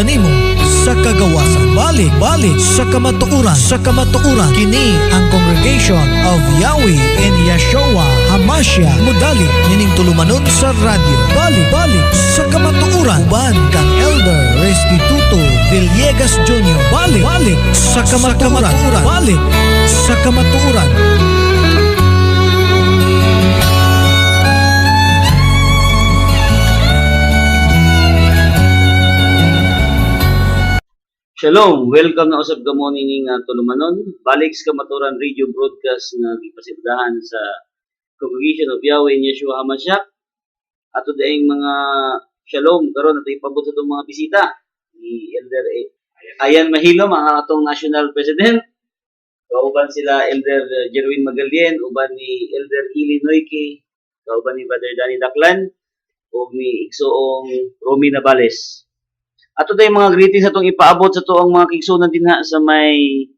Kanimo sa kagawasan. Balik, balik sa kamatuoran, sa kamatuoran. Kini ang Congregation of Yahweh and Yeshua Hamashiach modali nining tulumanon sa radyo. Balik, balik sa kamatuoran. Uban kang Elder Restituto Villegas Jr. Balik, balik sa kamatuoran. Balik sa kamatuoran. Shalom! Welcome na usab kamo nining tulumanon. Balik sa Kamatuoran Radio Broadcast nga gipasildahan sa Congregation of Yahweh in Yeshua HaMashiach. Ato daing mga shalom karon ato ipabot sa atong mga bisita ni Elder Ayan Mahilom, ang atong National President. Kauban sila Elder Jerwin Magalien, uban ni Elder Ili Noyke, kauban ni Brother Danny Daclan, ug ni Igsoong Romy Navales. Ato day mga greetings atong ipaabot sa tuong mga kaigsuonan dinha sa may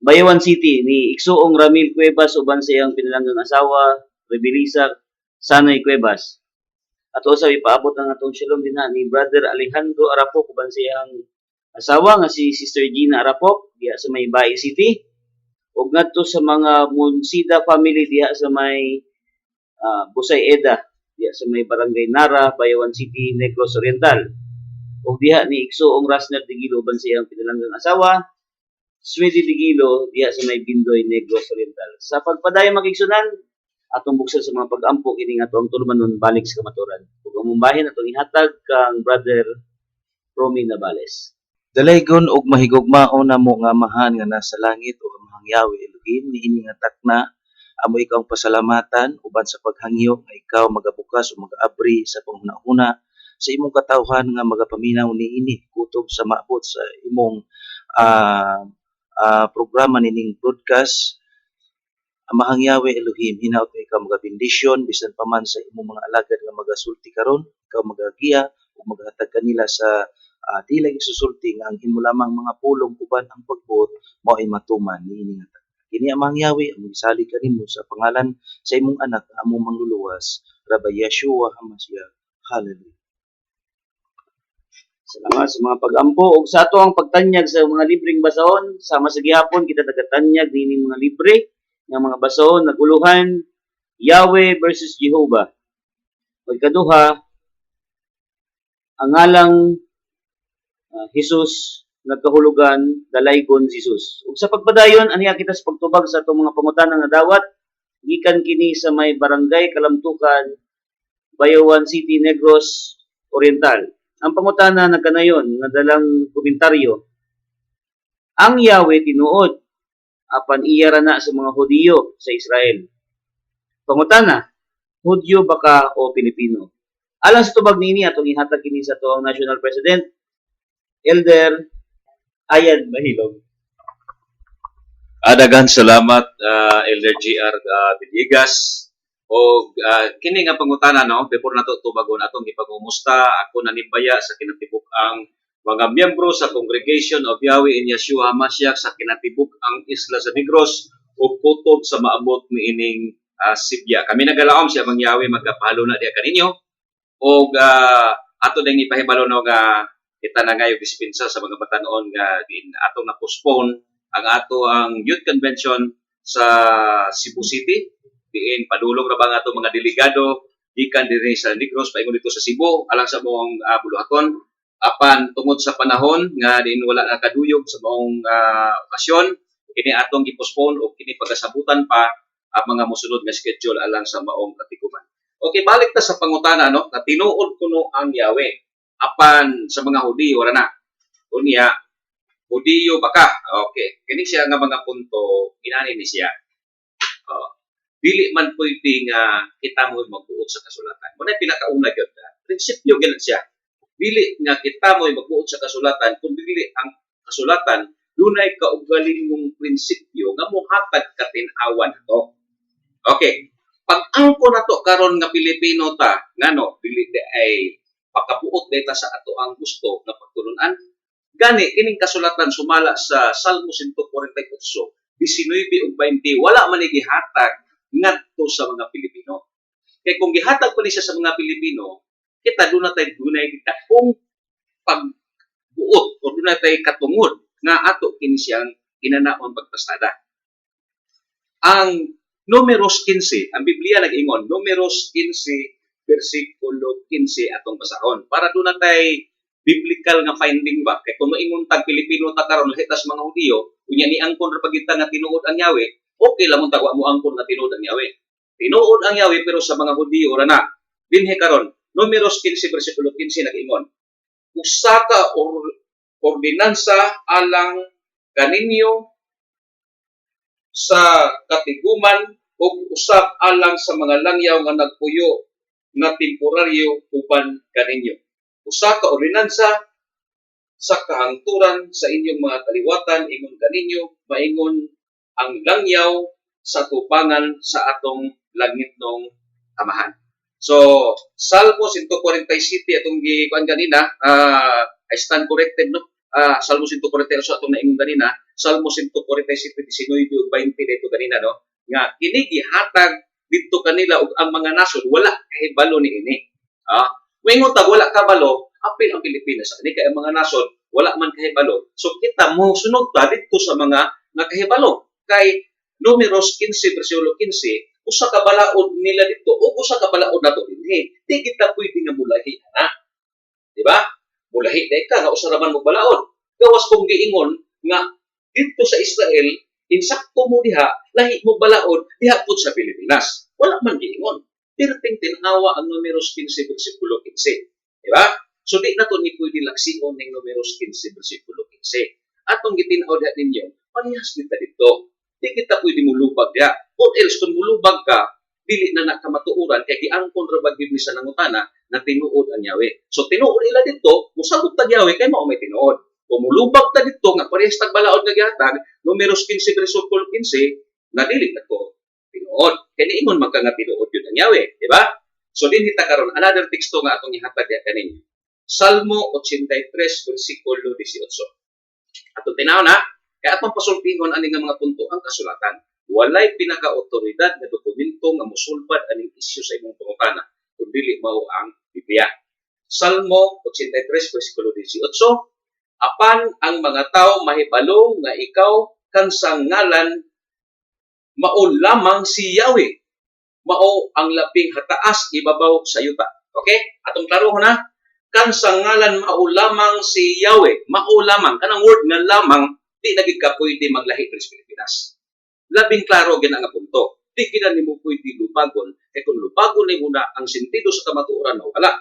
Bayawan City ni Igsoong Ramil Cuevas uban sa iyang pinalanggang asawa Rebelisa Sanoy Cuevas. Ato sa ipaabot ang atong shalom dinha ni Brother Alejandro Arapok uban sa iyang asawa nga si Sister Gina Arapok diha sa may Bai City, ug ngadto sa mga Monsida family diha sa may Busay Eda diha sa may Barangay Nara, Bayawan City, Negros Oriental, ug diha ni Igsoong Rasner Digilo uban sa iyang pinalanggang asawa Swede Digilo diha sa may Bindoy, Negros Oriental. Sa pagpadayon, mga kaigsuonan, atong buksan sa mga pag-ampo kini nga atong tulumanon, Balik sa Kamatuoran. Ug ang mumbahin atong ihatag kang Brother Romy Navales. Dalaygon ug mahigugmaon namo nga Amahan nga nasa langit o Amahang Yahweh Elohim, niini nga takna amo ikaw ang pasalamatan uban sa paghangyo nga ikaw magabukas o magaabri sa panghuna-huna sa imong katawhan nga magapaminaw niini kutob sa maabot sa imong programa nining broadcast. Amahang Yahweh Elohim, hinaot nga ikaw magabendisyon bisan pa man sa imong mga alagad nga magasulti karon, ikaw magagiya ug magahatag kanila sa dili isusulti nga ang imo lamang mga pulong uban ang pagbuot mao ay matuman niini nga takna. Kini, Amang Yahweh, ang gisalig kanimo sa pangalan sa imong anak, ang among mangluluwas, Rabbi Yeshua HaMashiach. Hallelujah. Salamat sa mga pag-ampo ug sa ato ang pagtanyag sa mga libreng basahon. Sama sa gihapon kita tagatanyag nining mga libre nga mga basahon naguluhan Yahweh versus Jehovah. Pagkaduha, ang ngalang Jesus nagkahulugan dalaygon si Jesus. Ug sa pagpadayon, aniya kita sa pagtubag sa atong mga pangutana nga dawat gikan kini sa may Barangay Kalamtukan, Bayawan City, Negros Oriental. Ang pangutana nagkanayon nga dalang komentaryo. Ang Yahweh tinuod apan iya ra na sa mga Hudiyo sa Israel. Pangutana, Hudyo ba ka o Pilipino? Alang sa tubag niini, atong ihatag kini sa atuang National President, Elder Ayan Mahilog. Daghan salamat, Elder GR Villegas. O kini nga pangutana, no, before nato tubagon, atong ipangumusta ako nanibaya sa kinatibuk-ang mga miyembro sa Congregation of Yahweh in Yeshua HaMashiach sa kinatibuk-ang isla sa Negros ug kutob sa maabot niining Sibya. Kami nagalaom siya Amang Yahweh magkapahaluna diha kaninyo ug ato ding ipahibalo, no, nga kita na ngayon dispensa sa mga batanon nga din atong na-postpone ang ato ang youth convention sa Cebu City, diin padulong ra ba ang ato mga delegado gikan dinhi sa Negros paingon dito sa Cebu alang sa maong buluhaton. Apan tungod sa panahon nga diin wala nakaduyog sa maong okasyon, kini atong gi-postpone o kini pagasabutan pa ang mga mosunod nga schedule alang sa maong katiguman. Okay, balik ta sa pangutana, no, nga tinuod kuno ang Yahweh apan sa mga Hudiyo ra na. Unya, Hudiyo ba ka? Okay. Kini siya nga mga punto, inani ni siya. Oh, dili man pwede nga kita mo magbuot sa kasulatan. Muna pinakauna gyud. Prinsipyo gyud siya. Dili nga kita mo magbuot sa kasulatan kung dili ang kasulatan dunay kaugalingong prinsipyo nga mohatag katin-awan to. Okay. Pag angko nato karon nga Pilipino ta, ngano dili di ay pakabuot data sa ato ang gusto nga pagtulunan. Gani kining kasulatan sumala sa Salmo 148, 19 ug 20, wala man ni gihatag ngadto sa mga Pilipino. Kay kung gihatag pa ni siya sa mga Pilipino, kita doon na tayo dunay dakong pag buot o duna tay katungod nga ato kini siyang inanaon pagpastada. Ang Numeros 15, ang Biblia nag-ingon, Numeros 15, versikulo 15 atong basahon. Para duna tay biblical nga finding ba? Kay kung moingon tag Pilipino ta karon, lahi tas mga Hudiyo, unya ni angkon ra pagita nga tinuod ang Yahweh, okay lang mo tagwa mo angkon nga tinuod ang Yahweh. Tinuod ang Yahweh pero sa mga Hudiyo ra na. Dinhi karon, Numeros 15 versikulo 15 nag-ingon, "Usa ka ordinansa alang kaninyo sa katiguman ug usab alang sa mga langyaw nga nagpuyo nga temporaryo uban kaninyo. Usa ka ordinansa sa kahangturan sa inyong mga kaliwatan ingon kaninyo, maingon ang langyaw sa tubangan sa atong langitnong Amahan." So, Salmo 147 atong gikuan ganina, I stand corrected, no? Salmo 148 atong naingon ganina, Salmo 147, 19 ug 20 dito ganina, no? Nga kini gihatag didto kanila ug ang mga nasod wala kahibalo niini. Moingon tag wala kabalo, apil ang Pilipinas ani kay ang mga nasod wala man kahibalo. So kita mo sunod ta didto sa mga nakahibalo kay Numeros 15 versikulo 15, usa ka balaod nila dito o usa ka balaod nato dinhi. Di kita pwede nga mulahi na. Di ba? Mulahi dai ka nga usa ra man mo balaod. Gawas kung giingon nga didto sa Israel, insakto mo diha, lahi mo balaod diha pud sa Pilipinas. Wala man giingon. Perting tinawa ang Numeros 15 versikulo 15. Di ba? So di na to ni pwede laksion ning Numeros 15 versikulo 15. Atong gitin-aw diha ninyo, parehas kita dito. Di kita pwede mulubag diha. Or else, kung mulubag ka, dili na na kamatuoran kay giangkon ra ba gyud ni sa nangutana na tinuod ang Yahweh. So tinuod ila dito, musabot tag Yahweh kay mao may tinuod. Kung mulubag ta dito nga parehas tag balaod nga gihatag, Numeros 15 versikulo 15, na dili na ko tinuod. Kay niingon man ka nga tinuod yun ang Yahweh, di ba? So dinhi ta karon, another teksto nga atong ihatag diha kaninyo. Salmo 83 versikulo 18. Atong tinaw na, kaya atong pasultingon ani nga mga punto ang kasulatan. Walay pinaka-otoridad nga dokumento nga mosulbad aning isyu sa imong pangutana kun dili mao ang Biblia. Salmo 83 versikulo 18, "Apan ang mga tao mahibalo nga ikaw kansang ngalan mao lamang si Yahweh, mao ang labing hataas ibabaw sa yuta." Okay? Atong klarohon na. Kansang ngalan mao lamang si Yahweh, mao lamang, kanang word nga lamang, di na gid ka pwede maglahi diri sa Pilipinas. Labing klaro gina nga punto. Di gina nimo pwede lubagon kay kung lubagon nimo na ang sentido sa kamatuoran wala.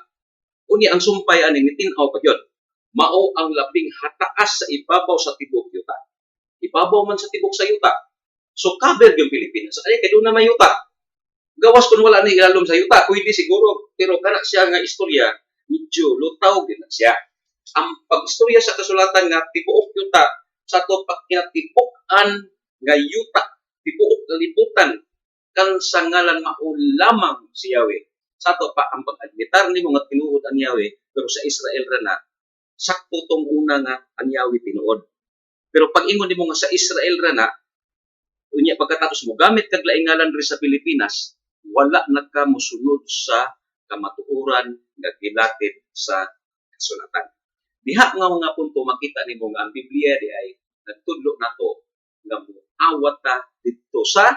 Unya ang sumpay ani nitin-aw pa gyud. Mao ang labing hataas sa ibabaw sa tibok yuta. Ibabaw man sa tibok sa yuta. So cover yung Pilipinas. Ay kay doon na may yuta. Gawas kung wala ni ilalom sa yuta, pwede siguro, pero kana siya nga istorya medyo lutaw gid na siya. Ang pag-istorya sa kasulatan nga tibuok yuta sa to pag kinatibuk-an nga yuta, tibuok kalibutan kan sa ngalan mao lamang si Yahweh. Sa to pa ang pag-admitar nimo nga tinuod ang Yahweh pero sa Israel ra na, sakto tong una nga ang Yahweh tinuod. Pero pag ingon nimo nga sa Israel ra na, unya pagkatapos mo gamit kag laing ngalan diri sa Pilipinas, wala na ka mosunod sa kamatuoran nga gilatid sa kasulatan. Diha nga mga punto makita nimo nga ang Biblia di ay nagtudlo nato nga moawat ta didto sa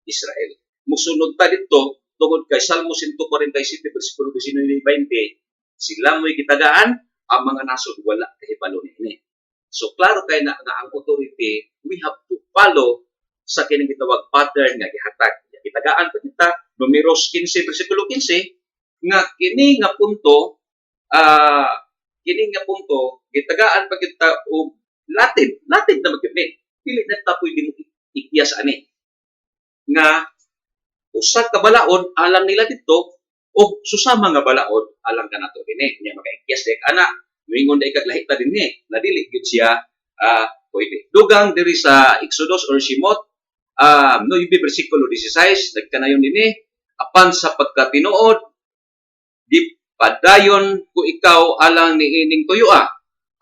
Israel. Musunod ta didto tungod kay Salmo 147 versikulo 19-20, sila mo'y gitagaan, ang mga nasod wala kahibalo niini. So klaro kay na nga ang authority, we have to follow sa kining gitawag pattern nga gihatag. Gitagaan pa kita Numeros 15 versikulo 15 nga kini nga punto gitagaan pa kita og latid, latid na magyud ni. Dili na ta pwede mo ikiyas ani nga usa ka balaod alang nila didto og susama nga balaod alang kanato dinhi. Nya makaikiyas di ana, moingon di kag lahi ta dinhi na dili gyud siya pwede. Dugang diri sa Exodus or Shemot 9 versikulo 16, nagkanayon dinhi, "Apan sa pagkatinuod gipadayon ko ikaw alang niining tuyoa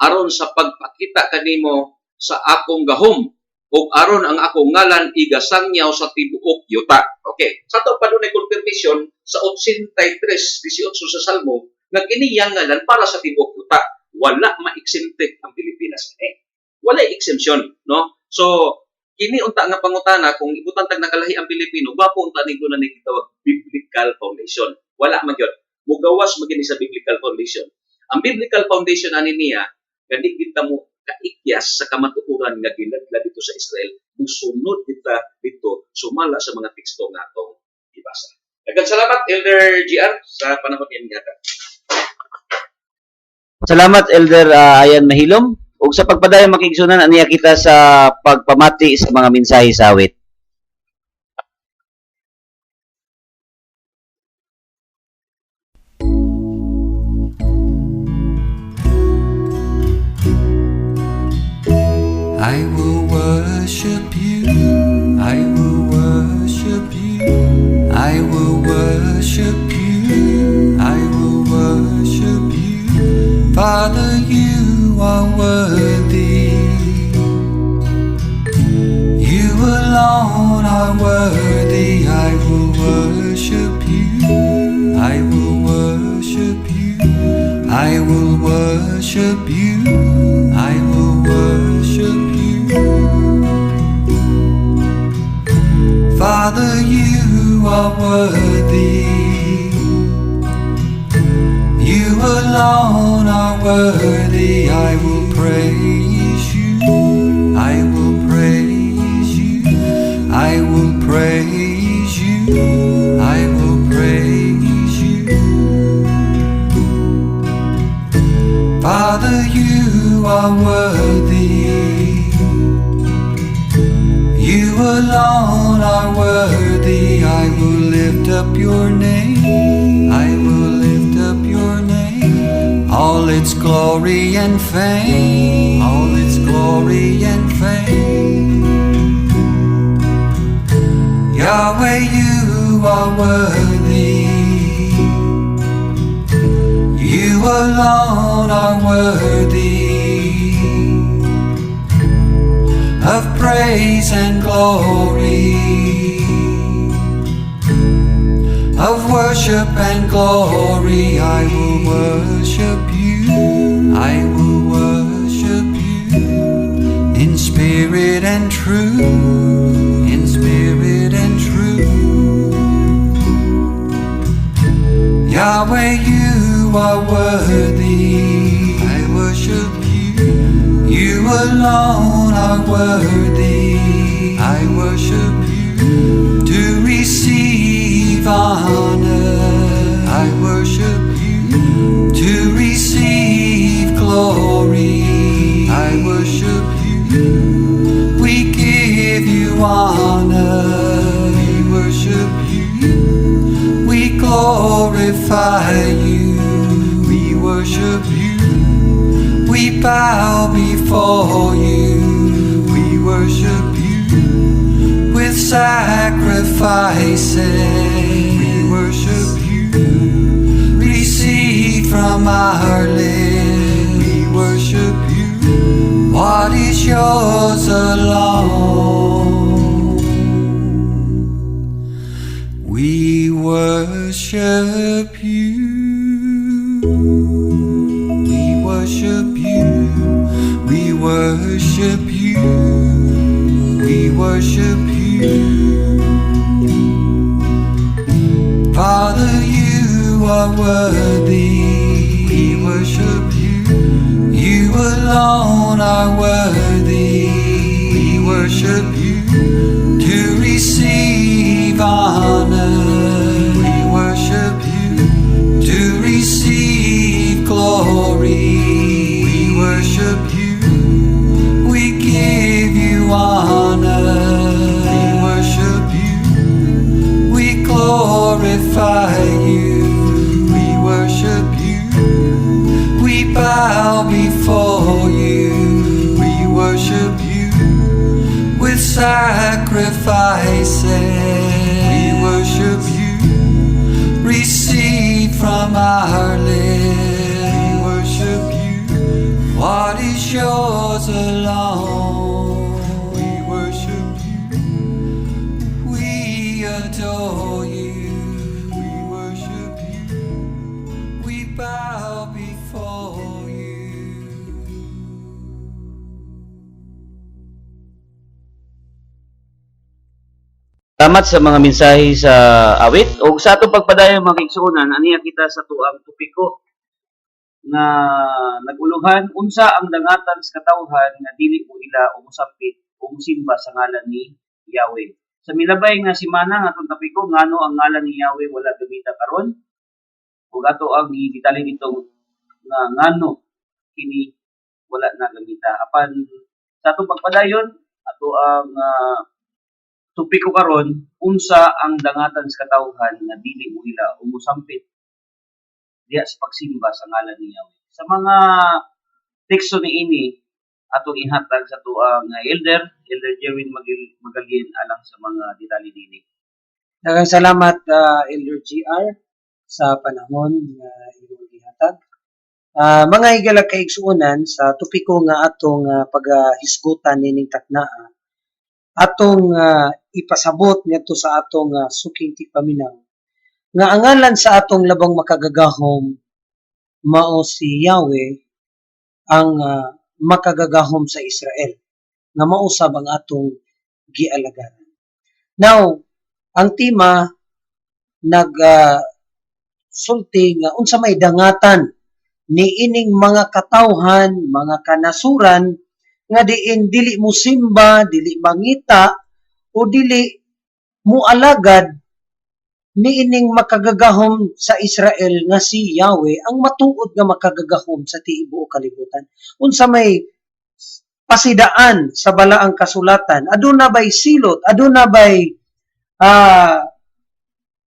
aron sa pagpakita kanimo sa akong gahom ug aron ang akong ngalan igasangyaw sa tibuok yuta." Okay. Sa to pa dunay confirmation sa 83:18 sa Salmo nga kini yang ngalan para sa tibuok yuta. Wala ma-exempted ang Pilipinas eh. Wala exemption, no? So, kini unta nga pangutana, kung ibutang tag nakalahi ang Pilipino, gwapo unta ning na ni gitawag biblical foundation. Wala man gyud. Mugawas man gini sa biblical foundation. Ang biblical foundation ani niya, gani kita mo kaikyas sa kamatuoran nga giladlad dito sa Israel, musunod kita dito sumala sa mga teksto nga atong gibasa. Daghang salamat, Elder GR, sa panahon niyang gihatag. Salamat, Elder Ayan Mahilom. Ug sa pagpadayon, mga kaigsuonan, aniya kita sa pagpamati sa mga mensahe sa awit. I will worship you. I will worship you. I will worship you. I will worship you. Father, you are worthy. You alone are worthy. I will worship you. I will worship you. I will worship you. I will worship you. Father, you are worthy. You alone are worthy. I will praise you. I will praise you. I will praise you. I will praise you. Father, you are worthy. You alone are worthy. I will lift up your name. I will lift up your name. All its glory and fame. All its glory and fame. Yahweh, you are worthy. You alone are worthy of praise and glory, of worship and glory. I will worship you. I will worship you in spirit and truth, in spirit and truth. Yahweh, you are worthy. I worship you. You alone are worthy. I worship you to receive honor. I worship you to receive glory. I worship you. We give you honor. We worship you. We glorify you. We worship you. We bow before you. We worship you with sacrifices. We worship you. Receive from our lips. We worship you. What is yours alone. We worship you. We worship you. We worship you. We worship you. Father, you are worthy. We worship you. You alone are worthy. We worship you to receive honor. We worship you to receive glory. We worship you. We give you honor. We worship you. We glorify you. We worship you. We bow before you. We worship you with sacrifices. We worship you. Receive from our lips. We worship you. What is yours alone. We worship you. We adore you. We worship you. We bow before you. Salamat sa mga mensahe sa awit. O sa atong pagpadayon, mga kaigsuonan, aniya kita sa tuang topiko nga naguluhan unsa ang dangatan sa katawhan nga dili mo ila o mosampit o mosimba sa ngalan ni Yahweh. Sa milabay nga semana nga atong topiko, ngano ang ngalan ni Yahweh wala gamita karon? Ug ato ang gidetalye dito nga ngano kini wala na gamita. Apan sa atong pagpadayon, ato ang topiko karon, unsa ang dangatan sa katawhan nga dili mo ila o mosampit diha sa pagsimba sa ngalan ni Yahweh. Sa mga teksto niini, atong ihatag sa tuang elder, Elder Jerwin Magalien, alang sa mga detalye dinhi. Daghang salamat, Elder GR, sa panahon nga imong gihatag. Mga higala kaigsuonan, sa topiko nga atong paghisgutan nining taknaa, atong ipasabot ngadto sa atong suking tigpaminaw nga ang ngalan sa atong labang makagagahom mao si Yahweh, ang makagagahom sa Israel, nga mao sab ang atong gialagaran. Now, ang tema nag sulti nga unsa may dangatan ni ining mga katawhan, mga kanasuran nga diin dili mo simba, dili mangita o dili mo alagad niining makagagahom sa Israel nga si Yahweh, ang matuod nga makagagahom sa tibuok kalibutan. Unsa may pasidaan sa balaang kasulatan? Aduna bay silot? Aduna bay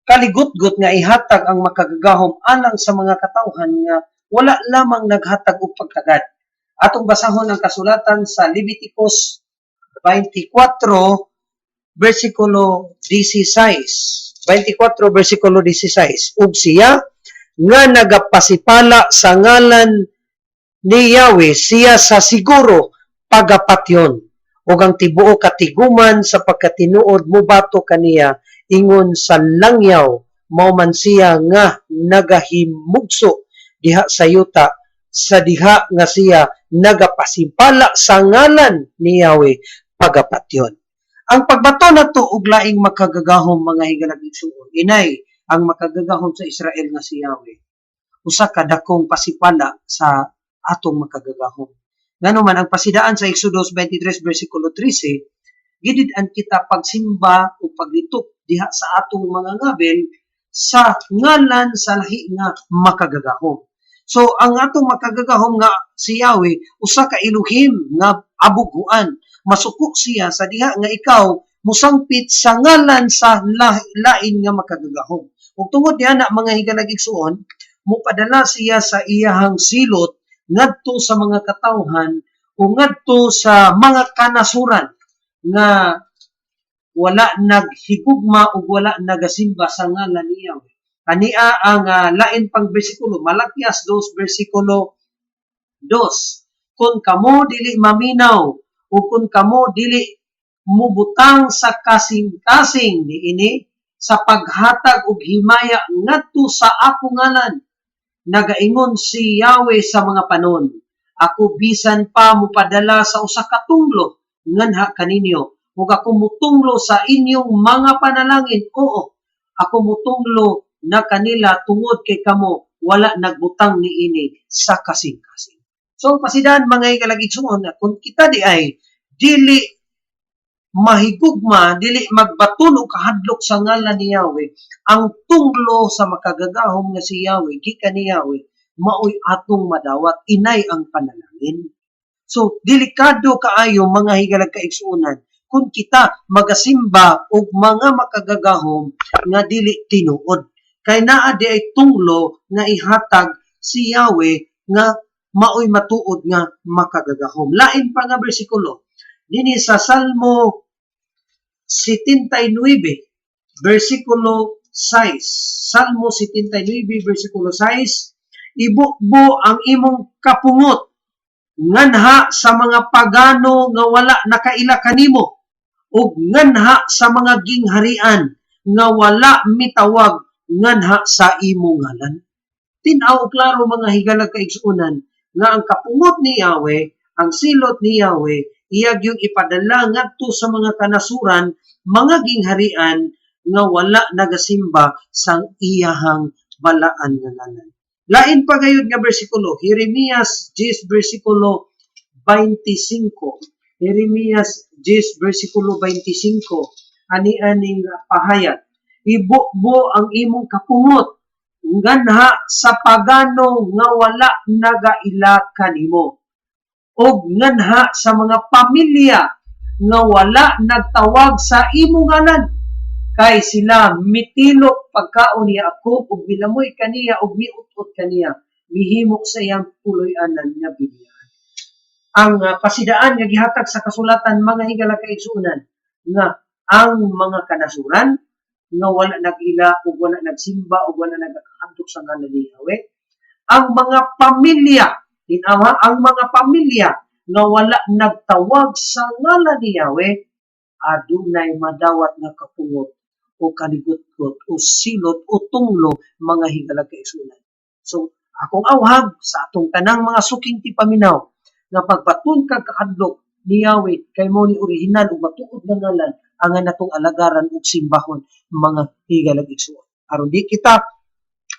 kaligutgot nga ihatag ang makagagahom alang sa mga katawhan nga wala lamang naghatag og pagtagad? Atong basahon ang kasulatan sa Leviticus 24 versikulo 16. 24 versikulo 16. "Ug siya nga nagapasipala sa ngalan ni Yahweh, siya sa siguro pagapatyon ug ang tibuok katiguman sa pagkatinuod mubato kaniya ingon sa langyaw, mao man siya nga nagahimugso diha sa yuta sa diha nga siya nagapasimpala sa ngalan ni Yahweh pagapatyon." Ang pagbato nato og laing makagagahom, mga higalag igsuon, inay ang makagagahom sa Israel nga si Yahweh, usa ka dakong pasipala sa atong makagagahom. Ngano man ang pasidaan sa Exodus 23 versikulo 13, gidid-an kita pagsimba o paglitok diha sa atong mga ngabil sa ngalan sa lahi nga makagagahom. So ang atong makagagahom nga si Yahweh, usa ka Elohim nga abughuan. Masuko siya sa diha nga ikaw musangpit sa ngalan sa lain nga makagagahom. Ug tungod diha na, mga higalag igsuon, mupadala siya sa iyahang silot ngadto sa mga katawhan o ngadto sa mga kanasuran nga wala naghigugma ug wala nagasimba sa ngalan ni Yahweh. Kania ang lain pang bersikulo, Malakias 2 bersikulo 2. "Kung kamo dili maminaw o kung kamo dili mubutang sa kasing-kasing niini sa paghatag og himaya ngadto sa ako ngalan, nagaingon si Yahweh sa mga panon, ako bisan pa mupadala sa usa ka tunglo nganha kaninyo ug ako mutunglo sa inyong mga panalangin. Oo, ako mutunglo na kanila tungod kay kamo wala nagbutang niini sa kasing-kasing." So pasidan, mga higalag igsuon, na kung kita di ay dili mahigugma, dili magbaton og kahadlok sa ngalan ni Yahweh, ang tunglo sa makagagahom nga si Yahweh, gikan ni Yahweh, maoy atong madawat, inay ang panalangin. So, delikado kaayo, mga higalag kaigsuonan, kung kita magasimba og mga makagagahom nga dili tinuod. Kay naa di ay tunglo nga ihatag si Yahweh nga maoy matuod nga makagagahom. Lain pa nga bersikulo, dinhi sa Salmo 79 versikulo 6. Salmo 79 versikulo 6, "Ibubo ang imong kapungot nganha sa mga pagano nga wala nakaila kanimo ug nganha sa mga gingharian nga wala mitawag nganha sa imong ngalan." Tin-aw klaro, mga higalag kaigsuonan, nga ang kapungot ni Yahweh, ang silot ni Yahweh Iya gyud ipadala ngadto sa mga kanasuran, mga gingharian nga wala nagasimba sang iyahang balaan nga ngalan. Lain pa gayud nga bersikulo, Jeremias 10 bersikulo 25. Jeremias 10 bersikulo 25, ani-aning pahayag: "Ibubo ang imong kapungot nganha sa pagano nga wala nagaila kanimo ug nganha sa mga pamilya nga wala nagtawag sa imong ngalan, kay sila mitilok pagkaon ni Jacob ug milamoy kaniya ug miut-ot kaniya, mihimo sa iyang puloy-anan nga bilyaan." Ang pasidaan nga gihatag sa kasulatan, mga higala kaigsuonan, nga ang mga kanasuran nga wala nag-ila ug wala nagsimba ug wala nagakahadlok sa ngalan ni Yahweh, ang mga pamilya, tinawa, ang mga pamilya nga wala nagtawag sa ngalan ni Yahweh, adunay madawat nga kapungot o kaligutgot o silot o tunglo, mga higala kaigsuonan. So, akong awhag sa atong tanang mga suking tipaminaw nga pagbaton kag kahadlok ni Yahweh, kay mo ni orihinal ug matuod nga ngalan ang natong alagaran ug simbahon, mga higalag igsuon, aron di kita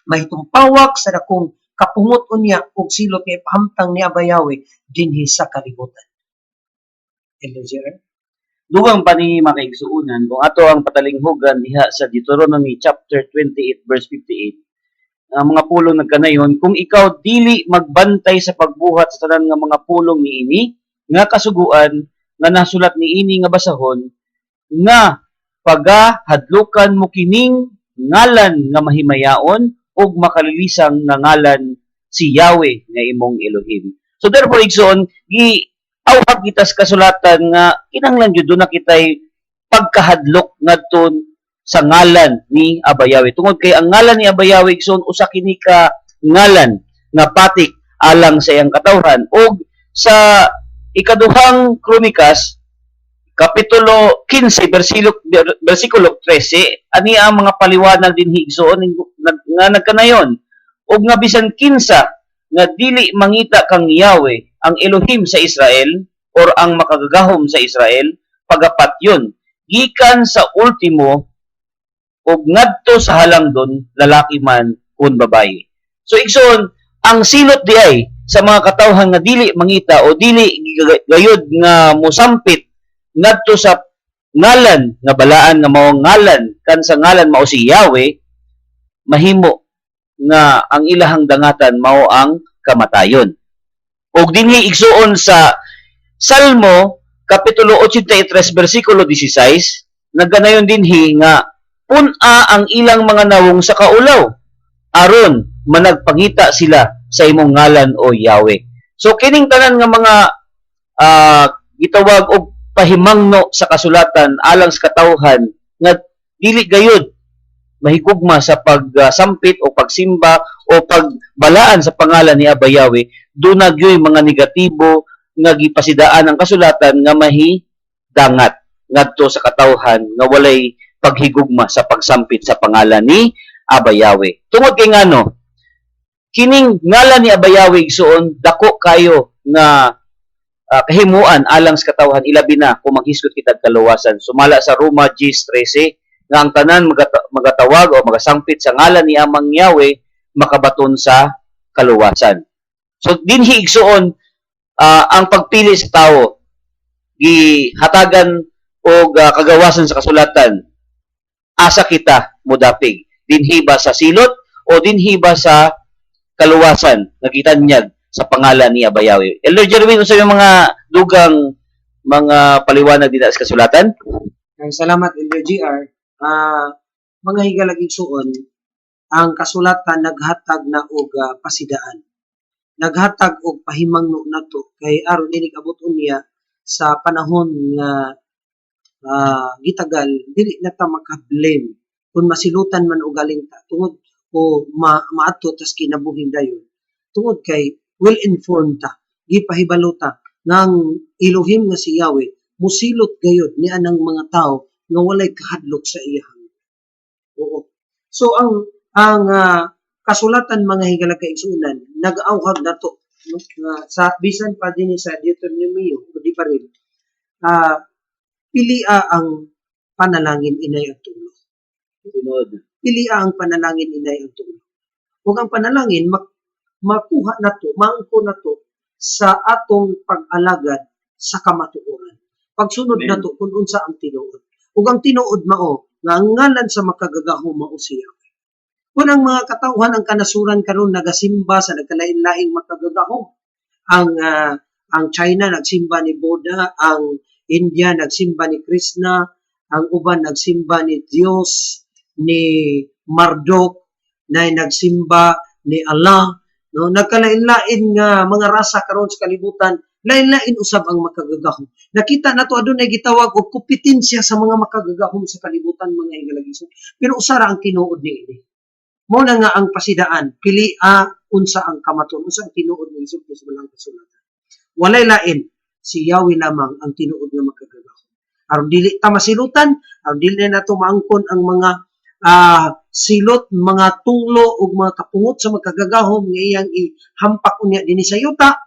mahitumpawak sa dakong kapungot unya ug silot nga ipahamtang ni Aba Yahweh dinhi sa kalibutan. LGR. Dugang pa ni, mga kaigsuonan, kung ato ang patalinghugan diha sa Deuteronomy chapter 28 verse 58, ang mga pulong nagkanayon, "Kung ikaw dili magbantay sa pagbuhat sa tanan nga mga pulong niini nga kasuguan nga nasulat niini nga basahon, nga pagahadlukan mo kining ngalan nga mahimayaon ug makalilisang nga ngalan, si Yahweh nga imong Elohim." So therefore, igsoon, gi awhag kita sa kasulatan nga kinahanglan jud na kitay pagkahadlok ngadto sa ngalan ni Aba Yahweh. Tungod kay ang ngalan ni Aba Yahweh, igsoon, usa kini ka ngalan nga patik alang sa iyang katawhan. Ug sa Ikaduhang Kronikas kapitulo 15 bersikulo 13, ani ang mga paliwanag dinhi, igsoon, nga nagkanayon, "Ug nga bisan kinsa nga dili mangita kang Yahweh, ang Elohim sa Israel or ang Makagagahom sa Israel, pagapatyon gikan sa ultimo ug ngadto sa halangdon, lalaki man kun babayi." So igsoon, ang silot di ay sa mga katawhan nga dili mangita o dili gayud nga mosampit ngadto sa ngalan nga balaan, nga mao ngalan kan sa ngalan mao si Yahweh, mahimo nga ang ilahang dangatan mao ang kamatayon. Ug dinhi, igsuon, sa Salmo kapitulo 83 bersikulo 16, nagkanayon dinhi nga pun-a ang ilang mga nawong sa kaulaw aron managpangita sila sa imong ngalan, o Yahweh. So kining tanan nga mga gitawag og pahimangno sa kasulatan alang sa katawhan nga dili gayud mahigugma sa pagsampit o pagsimba o pagbalaan sa pangalan ni Aba Yahweh, duna gyoy mga negatibo nga gipasidaan ang kasulatan nga mahidangat ngadto sa katawhan nga walay paghigugma sa pagsampit sa pangalan ni Aba Yahweh. Tungod kay ngano, kining ngalan ni Aba Yahweh, igsuon, dako kayo nga kahimuan alang sa katawhan, ilabi na kung maghisgot kita kaluwasan. Sumala sa Roma 10:13 nga ang tanan magatawag o magasangpit sa ngalan ni Amang Yahweh makabaton sa kaluwasan. So dinhi, igsuon, ang pagpili sa tawo gihatagan og kagawasan sa kasulatan, asa kita modapig, dinhi ba sa silot o dinhi ba sa kaluwasan nga gitanyag sa pangalan ni Aba Yahweh? Elder Jerwin, unsa yung mga dugang mga paliwanag dinha sa kasulatan? Ay, salamat, Elder GR. Mga higalag igsuon, ang kasulatan naghatag na og pasidaan. Naghatag og pahimangno nato kay aron inig abot unya sa panahon nga gitagal, dili na ta maka-blame kung masilutan man o galing ta tungod o maadto tas kinabuhi dayon. Tungod kay well informed ta, gipahibalo ta nga ang Elohim nga si Yahweh musilot gayud ni anang mga tao nga walay kahadlok sa iyahang. Oo. So ang kasulatan, mga higala kaigsuonan, nag-awhag nato, no, nga sa bisan pa dinhi sa Deuteronomio o di pa rin Pilia ang panalangin, inay, ang tulo. Tinuod. Pilia ang panalangin, inay, ang tulo. Ug ang panalangin makuha nato, maangko nato sa atong pag-alagad sa kamatuoran. Pagsunod Amen. Nato kung unsa ang tinuod. Ug ang tinuod mao nga ang ngalan sa makagagahom mao si Yahweh. Kung ang mga katawhan, ang kanasuran karon nagasimba sa nagkalain-laing makagagahom. Ang China nagsimba ni Buddha, ang India nagsimba ni Krishna, ang uban nagsimba ni Dios, ni Marduk, na nagsimba ni Allah, no? Nagkalain-lain nga mga rasa karon sa kalibutan, lain-lain usab ang makagagahom. Nakita nato adunay gitawag og kompetensya sa mga makagagahom sa kalibutan, mga higalagiso. Pero usa ra ang tinuod niini. Mao na nga ang pasidaan, pilia unsa ang kamatuoran, unsa ang tinuod ni Hesus sa Balang Kasulatan. Walay lain, si Yahweh lamang ang tinuod nga makagagahom. Aron dili ta masilutan, aron dili na nato maangkon ang mga silot, mga tunglo ug mga kapungot sa makagagahom nga iyang ihampak unya dinhi sa yuta,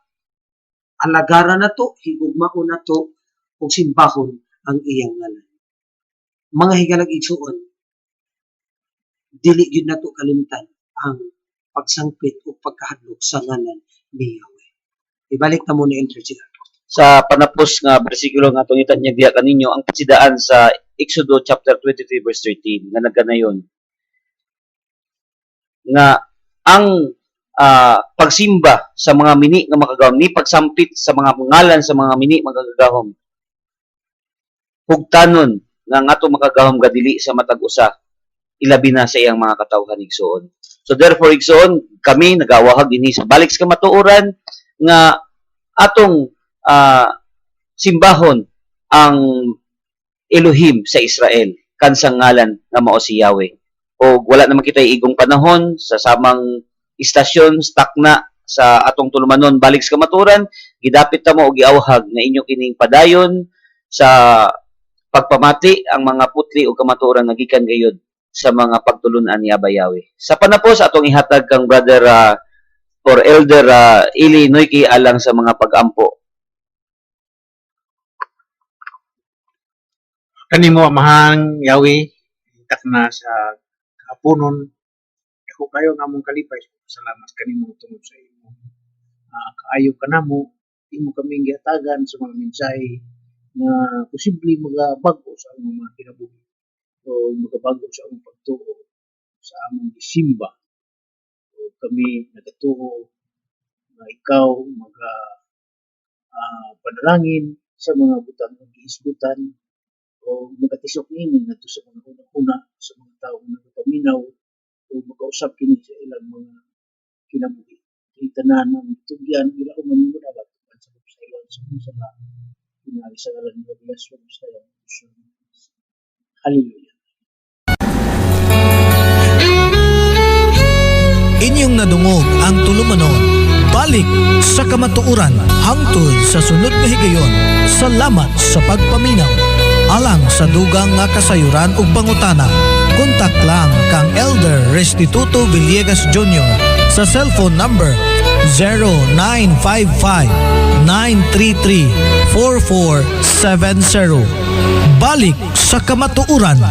alagaran nato, higugmaon nato ug simbahon ang iyang ngalan. Mga higalag igsuon, dili gyud nato kalimtan ang pagsangpit o pagkahadlok sa ngalan ni Yahweh. Ibalik ta mo ni Elder GR. Sa panapos nga bersikulo nga atong itanyag diha kaninyo ang pasidaan sa Exodo chapter 23 verse 13 nga nagkanayon nga ang pagsimba sa mga mini nga makagagahom ni pagsampit sa mga ngalan sa mga mini makagagahom, hugtanon nga ang atong makagagahom gadili sa matag usa, ilabi na sa iyang mga katawhan, igsuon. So therefore, igsuon, kami nagawahag dinhi sa Balik sa Kamatuoran nga atong simbahon ang Elohim sa Israel kansang ngalan nga mao si Yahweh. O wala naman kita igong panahon sa samang istasyon stuck na sa atong tulumanon Balik sa Kamatuoran. Gidapit ta mo og giawhag nga inyo kining padayon sa pagpamati ang mga putli o kamatuoran nga gikan gayud sa mga pagtulunan ni Abba Yahweh. Sa panapos, atong ihatag kang Brother or Elder Eli Noyki alang sa mga pag-ampo. Kanimo, Amahang Yahweh, takna sa kahaponon, dako kayo nga among kalipay. Salamat kanimo tungod sa imo kaayo kanamo, imo kaming gihatagan sa mga mensahe nga posible magabag-o sa among mga kinabuhi o magabag-o sa among pagtuo, sa among gisimba. O kami nagatuo nga ikaw maga panalangin sa mga butang nga gihisgutan o magatisok niini ngadto sa mga huna-huna sa mga tawo nga nagapaminaw o makausap kini sa ilang mga kinabuhi. Kini tanan ang tugyan gilauman nimo dapat sa sa ilang sa sala pinaagi sa ngalan ni Yahshua Messiah. Hallelujah. Inyong nadungog ang tulumanon Balik sa Kamatuoran hangtod sa sunod nga higayon. Salamat sa pagpaminaw. Alang sa dugang nga kasayuran ug pangutana, kontak lang kang Elder Restituto Villegas Jr. sa cellphone number 0955 933 4470. Balik sa Kamatuoran.